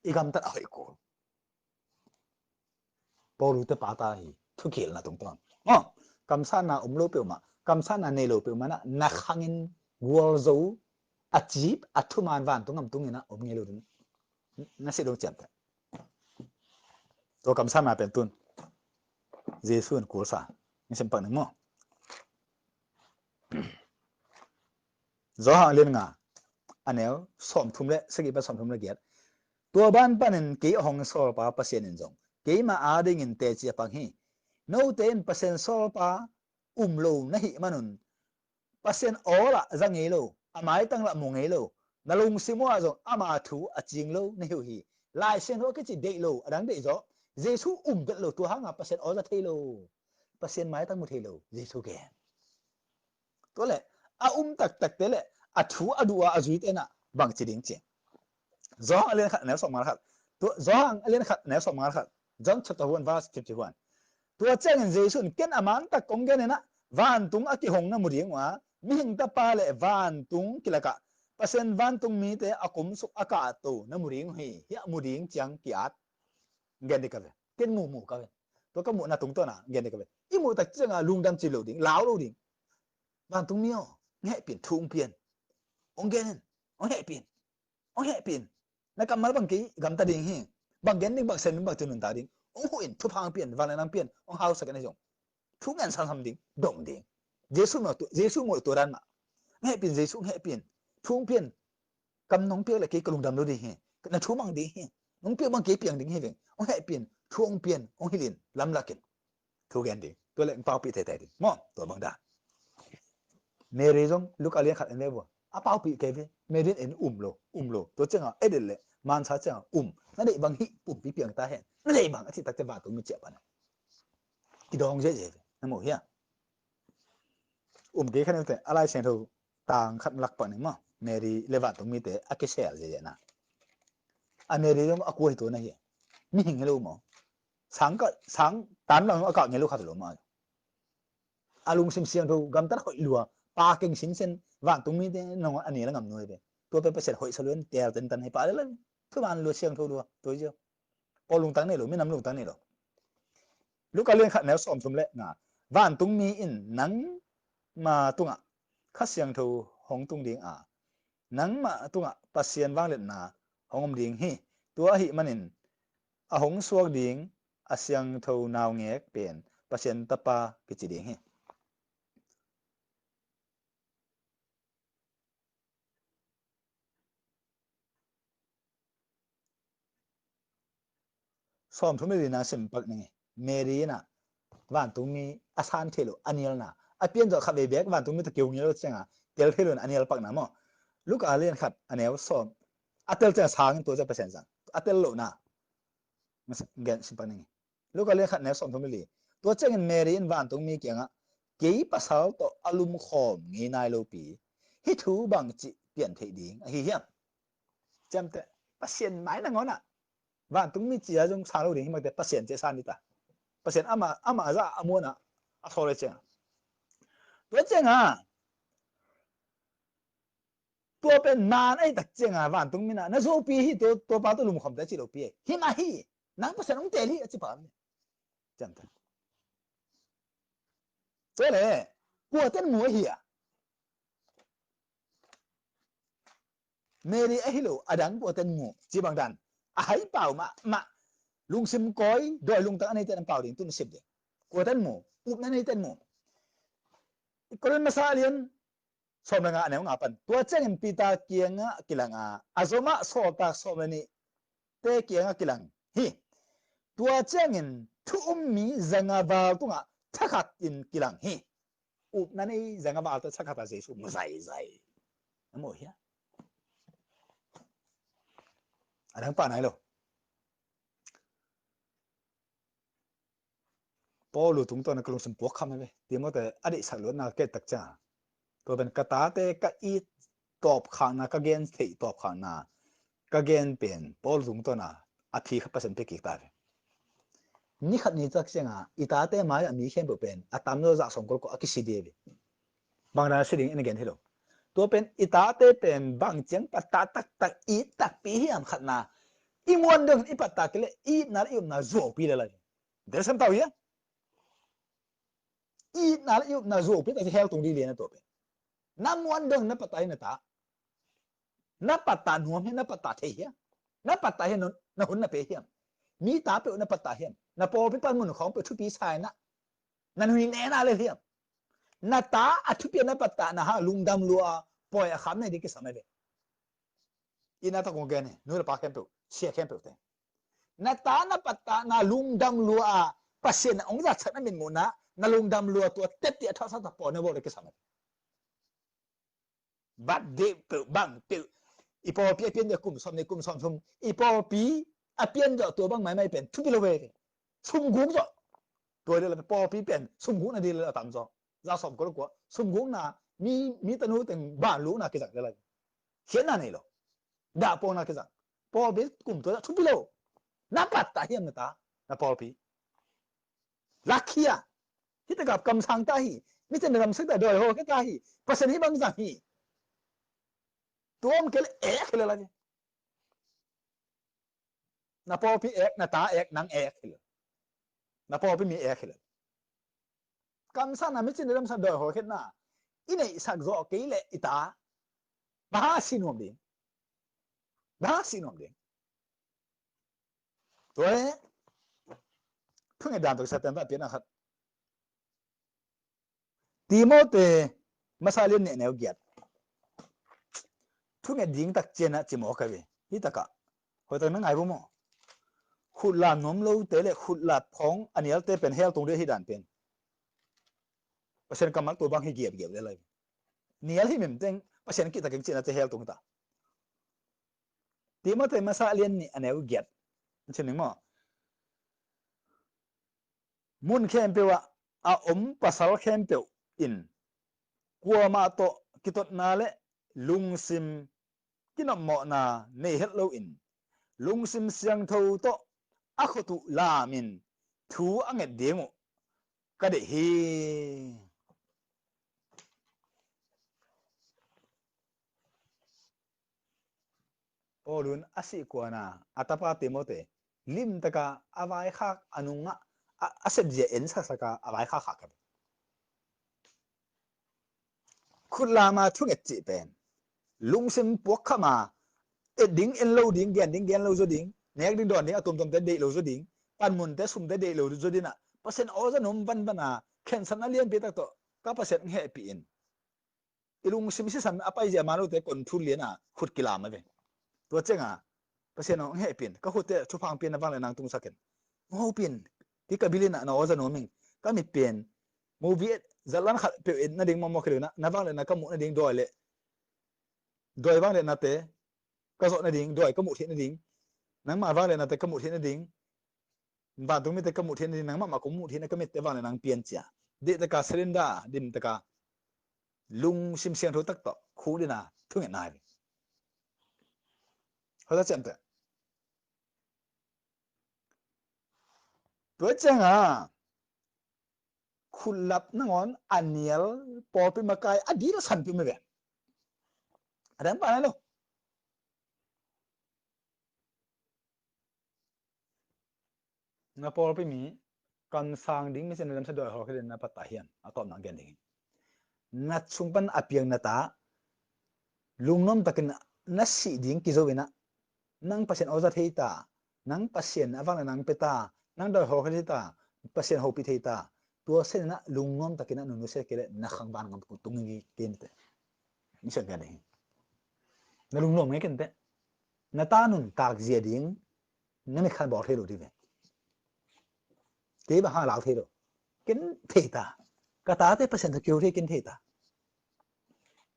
i gamtat a hoih kul. Paulu te pata hi thukilna tungtawn maw? Kamsanna um lo peuhmah, kamsanna nei lo peuhmah na khangin gualzo a cip a thuman vantung am tungina om ngei lo ding. Na si dong ciamteh. Tua kamsanna pen tun Jesu in kulsa. Ni sempak ning maw? Johan a lian nga a neu sawmthum le sagih pan sawmthum le giat. Tua ban panin kei a hong sawlpa Pasian in zong keima adingin teci a pang hi. Note in Pasian sawlpa um lo na hih manun Pasian awlah za ngei lo, a maitang lah mu ngei lo, na lungsim uah zong ama thu a cing lo na hi uh hi. Lai Siangtho a kici deih lo a dang deih zaw, Jesu um vet lo tua hanga Pasian aw za thei lo, Pasian maitang mu thei lo, Jesu gen. Tua le a um taktakte le a thu a duh a a zuite na bangci ding ci. Johan a lian khat a neu sawm nga le khat. Tua Johan a lian khat a neu sawm nga le khat. John chapter one verse fifty one. Tua ciangin Jesu in ken a mantak kong gen inah vantung a kihong na mu ding uh a, mihing tapa le vantung kilakah Pasian vantung mite a kumsuk a kahto na mu ding uh hi. Hiah mu ding ciang ki-at. Gen ding ka ve. Ken muhmuh ka ve. Tua ka muhna tungtawna gen ding ka ve. I muh tak cianga lungdam ci lo ding, lau lo ding. Vantung mi aw, hong hehpin, thu hong pian. Hong gen in, hong hehpin, hong hehpin. Na kammal bang kei gamta ding hi. Bang gen ding, bang sem ding, bang ci nunta ding. Hong huh in, thupha hong pian, vanleng nang pian, hong hausak in a zong. Thu ngen samsam ding, dong ding. Jesu muh tua dan mah. Hong hehpin, Jesu hong hehpin. Thu hong pian. Kam nong piak le kei ka lungdam lo ding hi. Na thu mang ding hi. Nong piak bang kei piang ding hi veng. Hong hehpin. Thu hong pian, hong hilh in, lamlak in. Thu gen ding. Tua leh hong paupih teitei ding. Maw, tua bang dan. Mary zong Luka lian khat en ve bua. A paupih kei ve. Mary in um lo, um lo. Tua ciangah, ei delh leh, mansa ciangah, um. Na deih bang hih pumpi piang ta hen. Na deih bang a cih tak ciang vantungmi ciah pan. Kidawng ziahziah ve. Na mu hia? Um kei kha ni te, a Lai Siangtho tang khat lak pan ni maw. Mary le vantungmite a kisel ziahziah na. A Mary zong a kua hi tua na hia. Mihing hi lo maw. Sang ka, sang tan lang a kah ngei lo khat lo maw. A lungsim siangtho gamtat hoih lua, pa keng sinsen, vantungmite nangawn a nel a ngam nuai ve. Tua pen Pasian hoihsa lua in tel tentan hi pah lel a. Thuman lua siangtho lua, tua hi zia. Paul lungtang nei lo, minam lungtang nei lo. Luka lian khat neu sawmthum le nga. Vantungmi in nangma tungah Kha Siangtho hong tung ding a, nangmah tungah Pasian vangliatna hong om ding hi. Tua ahih manin a hong suak ding a siangtho naungek pen Pasian Tapa kici ding hi. Sawmthum le lina sim pak ning. Mary in a vantungmi a san thei lo a nialna, a pian zawh khat vei bek vantungmi tawh keu ngial lo ciangah tel thei lo in a nial pakna maw. Luka lian khat a neu sawm, a tel ciang sang in tua ciang Pasian zang, a tel lohna. Gen sim pak ning. Luka lian khat neu sawmthum le li. Tua ciangin Mary in vantungmi kiangah, kei pasal tawh a lumkhawm ngei nai lopi hih thu bangci pian theih ding ahi hiam? Ciamteh, Pasian mai nangawn ah vantungmi cia zong sang lo ding hi mah te, Pasian cia san dita. Pasian amah, amah zah a muanah a sawl le ciangah. Tua ciangah tua pen man ahi tak ciangah vantungmi in a, na zuaupi hi, tua, tua pa tawh lumkhawmte ci lopi hi. Hi mah hi. Nang Pasian hong teel hi a ci pah. Ciamteh. Tua le, kuaten mu ahi a. Mary ahi lo, a dang kuaten mu, ci bang dan. A hai pau mahmah. Lungsim kawi, dawi lungtang a neite an pau ding, tun sim ding. Kuaten mu, upna neite mu. Korin masa lian sawm le nga a neu nga pan. Tua ciangin Peter kiangah kilang a, a zomah sawltak sawm le nihte kiangah kilang hi. Tua ciangin thu um mi zanga val tungah thakhat in kilang hi. Upna nei zanga valte thakhat a Jesu mu zaizai. Na mu hia? A dang pah nai lo. Paul lu tungtawn a ka lungsim puak kham hi ve. Timote a deihsak luatna ka et tak ciang, tua pen ka tate ka it tawpkhakna, ka gen theih tawpkhakna, ka gen pen Paul lu tungtawn a a phi kha Pasian pia kik ta ve. Ni khat ni tak ciangah i tate mai-ah mi khempeuh pen a tamzaw zah sawm kolkol a kisi ding hi ve. Bang dan a si ding in a gen hi lo. Tua pen i tate pen bang ciang pattah taktak, it takpi hiam khatna. I muan dong i pattah kei leh i itna le i upna zuaupi lel a hi. Del sem tau hia? I itna le i upna zuaupi tak ci hell tung ding lian a tua pen. Na muan dong na pattah hi na ta. Na pattah nuam hiam, na pattah thei hiam? Na pattah hiam, na hun na pe hiam? Mi ta peuh na pattah hiam? Na pawlpi pan mun khawng peuh thupi sa in a, na nui nena lel hiam? Na ta a thupi a na pattah na hang lungdam lua a, pawi a kham nei ding kisam a ve. Ina ta kong gen hi, nu le pa khempeuh, sia khempeuh te. Na ta na pattah na lungdam lua a, Pasian na ong zatsak na min muhna, na lungdam lua tua tep ti a thawhsa ta pawi na bawl ding kisam a ve. Birthday peuh bang peuh, i pawlpi a pian ding kum sawm nih kum sawm thum, i pawlpi a pian zawh tua bang maimai pen thupi lo ve. Sum guk zawh. Tua ding la pawlpi pen sum gukna ding la tam zaw. Za sawm kua lo kua. Sum gukna, mi, mi tanu teng ban lukna kizang ding la. Khiatna nei lo. Dah pawlna kizang. Pawlpi kum tua thupi lo. Na pattah hiam na ta, na pawlpi? Lakhia. Hih takah kamsang ta hi. Mi cin na damsak ta, dawi hawl khe ta hi. Pasian hih bang zang hi. Tuam kei le ek hi le la hi. Na pawlpi ek, na ta ek, nang ek hi le. Na pawlpi mi ek hi le. Kamsang na, mi cin na damsak, dawi hawl khetna i neihsak zawh kei le i ta, bang hang si nuam ding? Bang hang si nuam ding? Tua e, thunget dan tawh kisai pen ta pian a khat. Timote masa lian nih neu giat. Thunget ding tak cian a ci mawk a ve. Hih takah hoih tak na ngai vo maw? Khut lam nuam lote le khut lam khawng a nialte pen hell tung ding hi dan pen. Pasian kammal tua bang hi giapgiap le lai. Nial hi mim teng Pasian kihta keng cihna te hell tung ta. Timothy masa a lian nih a neu giat. Chin ning maw? Mun khempeuh ah a om pasal khempeuh in kuamah tawh kitotna le lungsim kinopmawhna nei het loin lungsim siangtho tawh a khut uh lamin thu a nget ding uh ka deih hi. Paul in a sih kuana a tapa Timothy limtaka a vaikhak a nungah a, a sepzia en saksaka a vaikhak khak. Khut lama thunget cih pen lungsim puakkhama et ding en lo ding, gen ding gen lo zaw ding, nek ding dawn ding a tuamtuamte deih lo zaw ding, panmunte sumte deih lo zaw ding ah Pasian awza nuam vanvana khensatna lianpi tak tawh ka Pasian hehpih in. I lungsim sisan a paizia man lote kon thun liana khut kilam a ve. Tua cianga Pasian aw hong hehpih in, ka khutte thupha hong pia na vangliatna hong tungsak in. Hong hopih in, hih ka bil in ah na awza nuam ing. Ka mit pen movie et zatlan khat peuh et nading mawkmawk hi lo in ah na vangliatna ka muh nading dawi le dawi vangliatnate ka zawh nading, dawi ka muh theih nading, nangma vangliatnate ka muh theih nading, vantung mite ka muh theih nading, nangmah mah kong muh theih na ka mitte vangliatna hong pia in cia. Deih taka surrender, dim taka lungsim siangtho tak tawh khuk dina thunget nai ve. Hota ciamte. Tua cianga khutlap nangawn a nial pawlpi makai a dil sanpi mai ve. A dang pa nai lo. Na pawlpi mi kamsang ding mi sin na damsa dawi hawlkhia ding na patah hian a tawpna gen ding hi. Na sung pan a piang na ta lungnuam takin na sih ding kizo in ah nang Pasian awza thei ta, nang Pasian a vang le nang pe ta, nang dawi hawlkhia thei ta, Pasian hopih thei ta, tua sen in ah lungnuam takin ah nunu sia kei le na khang van ngam tung ngi kei ni te. Ni sia gen ding hi. Na lungnuam nge ken te. Na ta nun kak zia ding na mit khan bawl thei lo ding ve. Kei bang hang lau thei lo. Ken thei ta. Ka tate Pasian tawh keu thei ken thei ta.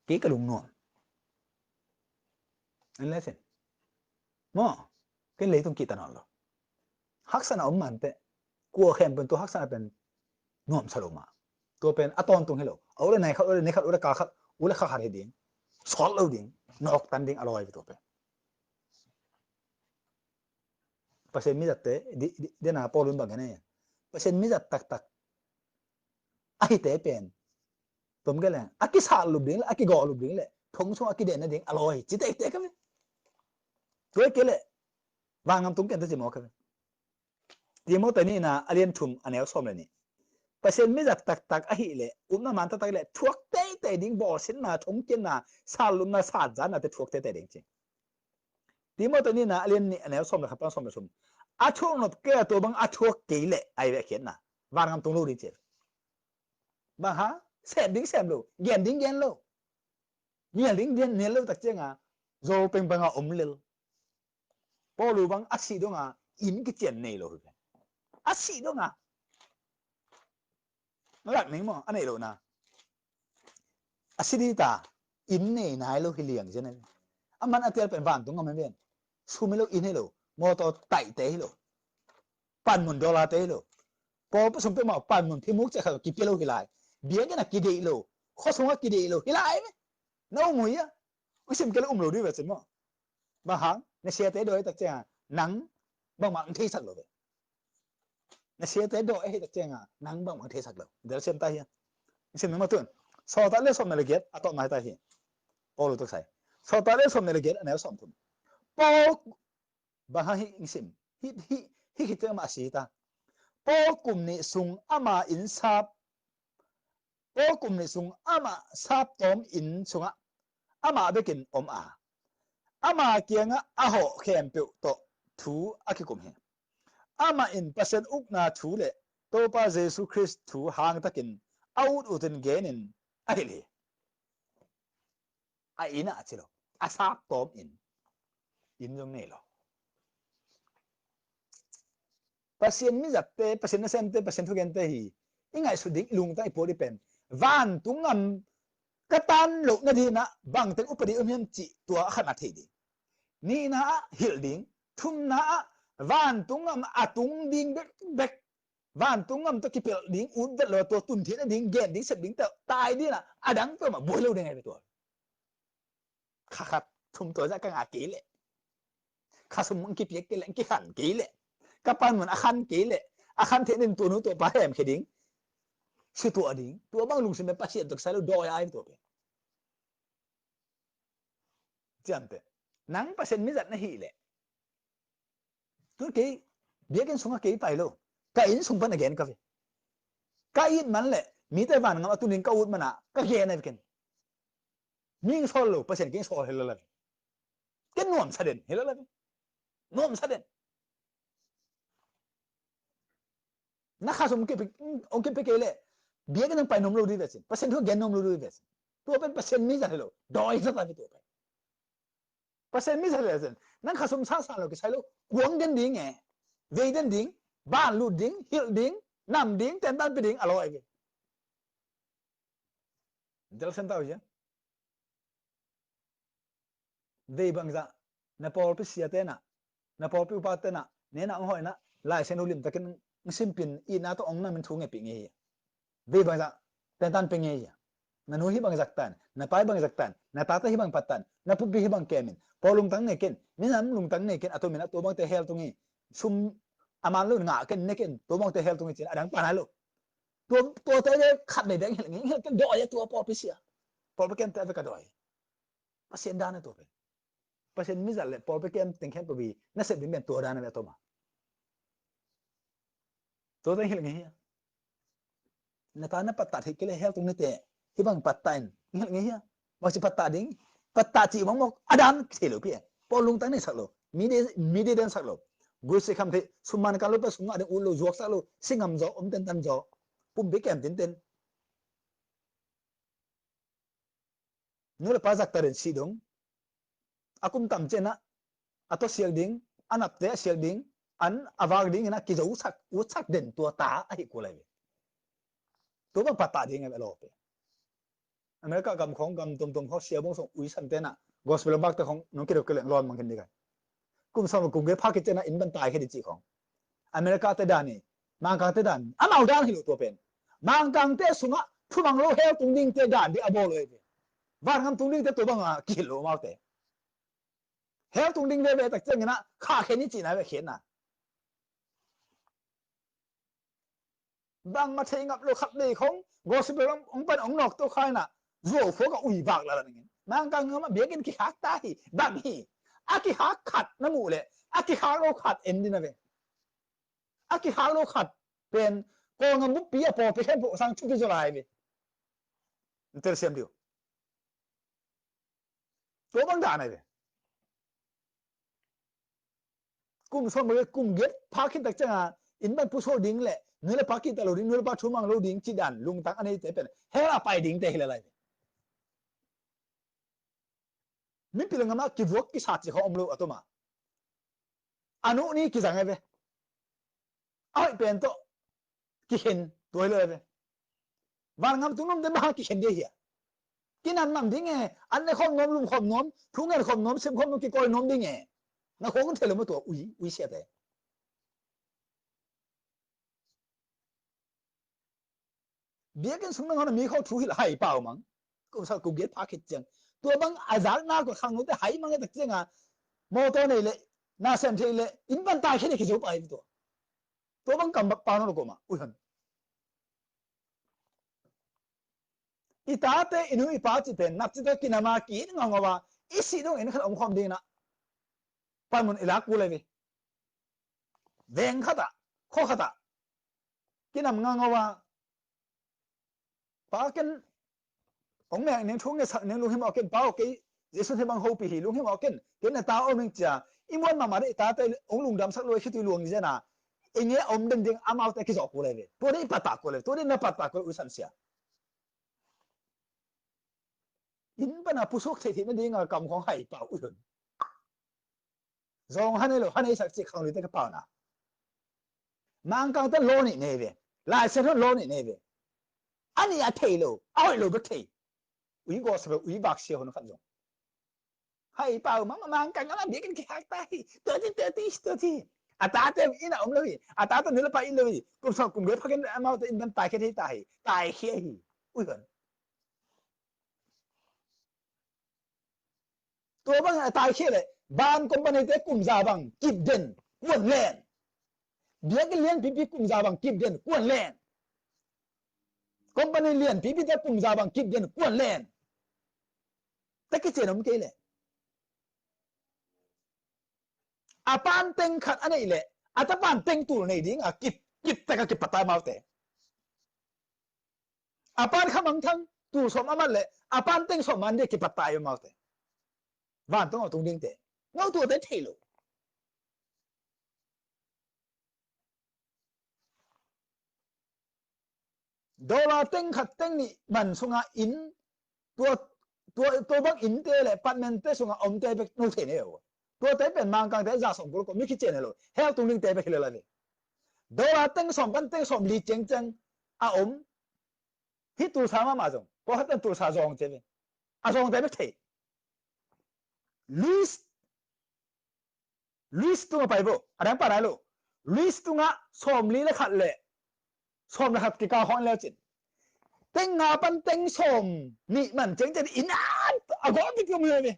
Kei ka lungnuam. An le sin. Maw, ken leitung kihta nawn lo. Haksatna om man teh. Kua khempeuh tua haksatna pen nuamsa lo mah. Tua pen a tawntung hi lo. A u le nai khat, u le nai khat, u le ka khat, u le kha khat hi ding. Sawt lo ding. Nawktan ding a lawi tua pen. Pasian mizatte, di, di, dena Paul in bang gen e. Pasian mizat taktak. A hite pen. Tom ke le, a kisat lup ding le, a kigawh lup ding le, thong sung a kiden na ding a lawi ci tektek ka ve. Tua ke le, vangam tung ken ta ci maw ka ve. Timothy nihna a lian thum a neu sawm le nih. Pasian mizat taktak ahih leh upna man taktak leh thuak teitei ding, bawlsiatna, thongkiatna, satlumna, satzanna te thuak teitei ding ci. Timothy nihna a lian nih a neu sawm le khat pan sawm le thum. A thuak nop kei a tua bang a thuak kei leh ai ve khiatna. Vangam tung lo ding ci. Bang hang? Sem ding sem lo, gen ding gen lo. Nial ding nial lo tak cianga zo peng banga om lel. Paul uh bang a sih donga inn kician nei lo hi ve. A sih donga. Lak ning maw, a neih lohna. A sih dita inn nei nai lo hi liang zen a. A man a tial pen vantung a man ven. Sum hi lo, inn hi lo, mawtaw taihte hi lo. Panmun dollar te hi lo. Pawl pasung peuhmah panmun phimuk ciah khat kipia lo hi lai. Biakinn a kideih lo, khuasung a kideih lo hi lai ve. Na um uh hia? Usim kei lo um lo dih ve cin maw. Bang hang, na siate dawi tak cianga nang bangmah ang theisak lo ve. Na siate dawi ahi tak cianga nang bangmah ang theisak lo. Del siam ta hia? Sim nang ma tun. Sawltak le sawm na le giat a tawpna hi ta hi. Paul uh tak sai. Sawltak le sawm na le giat a neu sawm thum. Paul Bang hang hih sim. Hih, hih, hih khit ciang amah a si ta. Paul kum nih sung ama inn sap. Paul kum nih sung amah sap tawm inn sungah amah bekin om a. Ama kiangah a hawh khempeuh tawh thu a kikum hi. Amah in Pasian ukna thu le Topa Jesu Khrist thu hangtakin a ut utin genin a hilh hi. A inn ah a ci lo. A sap tawm inn. Inn zong nei lo. Pasian mizatte, Pasian nasemte, Pasian thugente hi. I ngaihsut ding, i lungtang, i puak ding pen vantung gam ka tan loh nadingin ah bangteng upadi om hiam cih tua a khatna thei ding. Nihna ah hilh ding, thumna ah vantung gam a tung ding bekbek, vantung gam tawh kipelh ding, ut vet lo tua tun theih nading, gen ding, sep ding, tai ding ah, a dang peuhmah buai lo ding ahi ve tua. Kha khat thum tua zah ka ngah kei leh, kha sum hong kipiak kei leh, hong kikhan kei leh, ka panmun a khan kei leh, a khan theih nading tua nu tua pa hemkhia ding, sutuah ding, tua bang lungsim pen Pasian tawh kisai lo dawi a hi tua pen. Ciamteh, nang Pasian mizat na hih leh, tun kei biakinn sungah kei pai lo, ka inn sung pan a gen ka ve. Ka it man leh mite vangam a tun ding ka ut man ah ka gen a ve ken. Mi hong sawl lo, Pasian kei hong sawl hi lo la ve. Ken nuamsa den hi lo la ve. Nuamsa den. Na kha sum hong kipia kei leh biakinn hong pai nuam lo ding ve cin, Pasian thu gen nuam lo ding ve cin. Tua pen Pasian mizat hi lo, dawi zat a ve tua pen. Pasian mizat hi lo cin, nang kha sum sangsan lo kisai lo, kuang den ding e, vei den ding, ban lut ding, hilh ding, nam ding, tentan pia ding a lawi ve. Del sen tau hian. Vei bangzah na pawlpi siate na, na pawlpi upate na, nena hong hoihna, Lai Siangtho limtakin hong simpin, itna tawh hong namin thu ngetpih ngei hi. Vei bangzah tentan pia ngei hi. Na nu hih bang zak tan, na pa hih bang zak tan, na tate hih bang pat tan, na pumpi hih bang kemin, pawl lungtang nei ken, minam lungtang nei ken, a tomin a tua bangte hell tung hi. Sum a man lo ngah ken, ne ken, tua bangte hell tung hi cin a dang pan a lo. Tua, tuate le khat nei bek hilh ngei, hilh ken dawi a tua pawlpi sia. Pawlpi kemte a ve ka dawi. Pasian dan a tua pen. Pasian mizat le pawlpi kem teng khempeuh hi, na sep ding pen tua dan a ve a toma. Tua teng hilh ngei hia? Na ta na pattah theih kei le hell tung nite, hih bang pattah in hilh ngei hia? Bangci pattah ding, pattah cih bang mawk a dan thei lo pi e. Pawl lungtang nei sak lo, mi de, mi de den sak lo. Guisi kham theih, sum man kan lo pa sung ngah ding ut lo, zuak sak lo, si ngam zaw, om tentan zaw. Pumpi kem tinten. Nu le pa zaktarin si dong. A kum tam cianah a tua siak ding, a napte a siak ding, an a vak dingin a kizo sak, ut sak den tua ta ahi kul ahi ve. Tua bang pattah ding ahi ve a lawp e. America gam khong, gam tomtom khong, sia bong song ui san tenah gospel bakte khong nong kidok kileng lawn mang khin ding ahi. Kum sawm kum giat pha khit ciangin inn pan tai khia ding cih khong. America te dan hi, Mangkang te dan, amau dan hi lo tua pen. Mangkang te sungah thumang lo hell tung ding te dan ding a bawl lo hi ve. Vangam tung ding te tua bangah kihilh lo amau te. Hell tung ding veve tak ciangin ah khah khen hi cihna ve khiatna. Bangmah thei ngap lo khat vei khong gospel hong pan hong nawk to kha inah zuau phuak a ui vak lala ningin. Mangkang gam ah biakinn kikhak ta hi, bang hi. A kikhak khat na muh leh a kikhak lo khat en ding a ve. A kikhak lo khat pen Kawlgam buppi a pawlpi khempeuh sang thupi zaw lai ve. Telsiam dih uh. Tua bang dan ahi ve. Kum sawm le kum giat pha khit tak ciangin inn pan pusuak ding le nu le pa kihta lo ding, nu le pa thumang lo ding cih dan lungtang a neite pen hell a pai dingte hi le lai ve. Mipil ngamah kivuak kisat cih khawng om lo a tuma. A nuh ni kizang e ve. A hoih pen tawh kikhen tua hi lo e ve. Vangam tungnuamte bang kikhen dia hia? Kinamnam ding e, an ne khawm nuam, lum khawm nuam, thu ngen khawm nuam, sim khawm nuam, kikawi nuam ding e. Na khawng thei lo maw tua ui, ui siate. Biakinn sung nangawn a mi khawng thu hilh hai pau mang. Kum sawm kum giat pha khit ciang tua bang a zakna kua khangnote hai mang e tak cianga mawtaw nei le na sem thei le inn pan tai khe ding kizo pai tua. Tua bang kam bak pau na lo kua ma ui han. I tate i nu i pa cite nat cite kinama ki-it ngaungau a i sih dong inn khat a om khawm ding na panmun i lak kul ahi ve. Veng khat ah, khuakhat ah kinam ngaungau a, pa ken hong nek ning, thu ngetsak ning, lunghimawh ken, pa aw kei Jesu hih bang hopih hi, lunghimawh ken, ken na ta om ning cia i muan mahmah deh, i tate hong lungdamsak lo i khitui luang ni zena i nge a om den ding amaute kizawh kul ahi ve. Tua deh i pattah kul ahi ve, tua deh na pattah kul ahi ve, uisan sia. Inn pana pusuak theih theih nadinga kam khawng hai pau uh hi. Zawng ha nei lo, ha neisak cih khang luite ka pauna. Mangkangte law nih nei ve. Laisiangtho law nih nei ve. A nih a thei lo, a hoih lo bek thei. Ui gospel, ui vaksia hon khat zong. Hai pau, mama Mangkang a la biakinn kihak ta hi. Tua ti, tua ti, tua ti. A tate inn a om lo hi. A tate nilapa inn lo hi. Kum sawm kum gei phakin amaute inn pan taikhia thei ta hi. Taikhia hi. Ui hon. Tua bang a taikhia leh, van company te kum za bang kip den, kuan len. Biakinn lianpipi kum za bang kip den, kuan len. Company lianpipi te kum za bang kip den, kuan len. Te kician om kei leh, a pan teng khat a neih leh, a ta pan teng tul nei ding a kip, kip tak a kipat ta amaute. A pan kha mangthang tul sawm a mat leh, a pan teng sawm man ding a kipat ta amaute. Vantungah tung dingte. No tuate thei lo. Dollar teng khat teng nih man sungah inn, tua, tua, tua bang innte le apartmentte sungah omte bek no thei ne uh. Tuate pen Mangkangte za sawm kul ko mi kician ne lo. Hell tung dingte bek hi lo la ve. Dollar teng sawm pan teng sawm li ciangciang a om. Hih tulsa mahmah zong. Pawlkhat pen tulsa zawng cia ve. A zawngte bek thei. Luis Luis tungah pai vo, a dang pan nai lo. Luis tungah sawmli le khat le sawm le khat kikal khawng en leu cin, teng nga pan teng sawm nih man ciangciang inn a gawh kik om hi ve.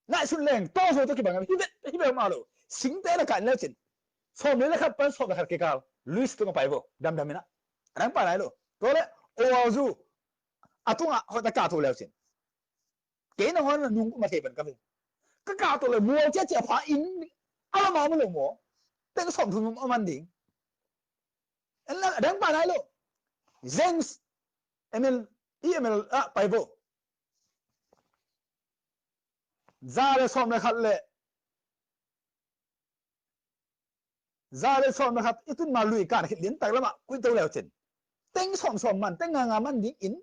Naih sut leng tawng zo tawh kibang hi ve, hi ve mah lo. Singte le kah en leu cin, sawmli le khat pan sawm le khat kikal. Luis tungah pai vo, damdam in ah. A dang pan nai lo. Tua le Oahu a tungah hoih tak kah to leu cin, kei nangawn na nung kuma thei pen ka ve. Ka kah to le mual ciacia pha inn a lam a om lo maw? Teng sawm thum a man ding. En la a dang pan nai lo. James M L, E M L ah pai vo. Za le sawm le khat le Za le sawm le khat i tun ma lui kan khit lian tak lamah kuih to leu cin, teng sawm sawm man, teng nga nga man ding inn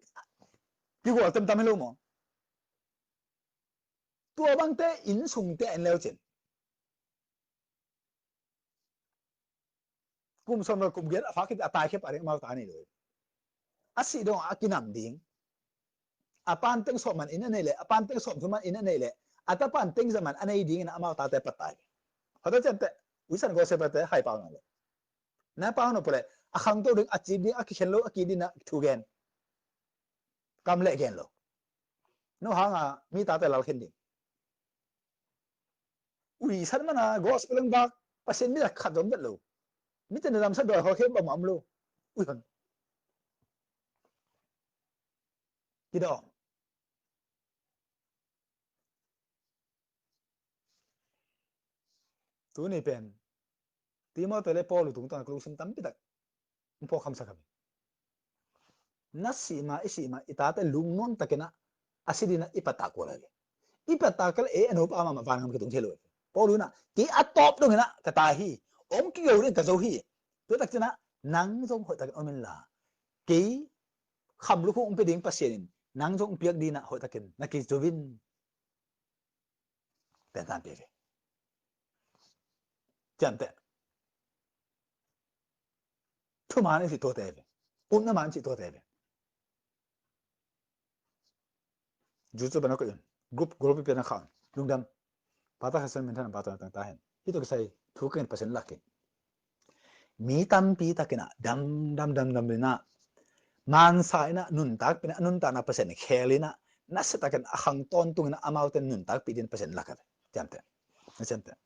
kigual temtam hi lo maw? Tua bangte inn sungte en leu cin, kum sawm le kum giat a phak khit a taikhia pah ding amau ta nei lo. A sih dong a kinam ding. A pan teng sawm man inn a nei leh, a pan teng sawm thum man inn a nei leh, a ta pan teng za man a nei dingin amau tate pat tai. Hota ciamteh, uisan gawsepate hai pau na leh, na pau na pule, a khangto ding, a cip ding, a kikhen lo a ki ding na thu gen. Kam leh gen lo. No hanga mi tate lal khen ding. Uisan mana gospel ang bak, Pasian mi khat zong vet lo. Mi ten damsa doi hol khem bang mam lo. Uisan. Kidawm. Tuni pen Timothy le Paul tungtawn a ka lungsim tampi tak hong phuak khamsak a hi. Na sih ma, i sih ma, i tate lungnuam takin ah a si ding ah i patak kul a hi. I patak kul a, e, a nupa mahmah vangam kitung thei lo hi. Paul in ah, kei a tawp dongin ah ka tai hi. Hong kigo ding ka zo hi. Tua tak ciangin ah nang zong hoih takin om in la, kei kham lukhu hong pia ding Pasian in nang zong hong piak ding ah hoih takin na kizo in. Pen tan pia ve. Ciamteh. Thuman i cih tuate ve. Upna man i cih tuate ve. Jucu bana ko in. Group, group pi na khan. Lungdam. Pata khasan min than pata tang ta hen. Hih tua kisai thu keng Pasian lak in. Mi tampi takin ah dam, dam, dam, dam in ah, mansa in ah, nuntakpih in ah, nuntakna Pasian khel in ah, nasia takin a khang tawntung in ah, amaute nuntakpih ding Pasian lak a ve. Ciamteh. Na ciamteh.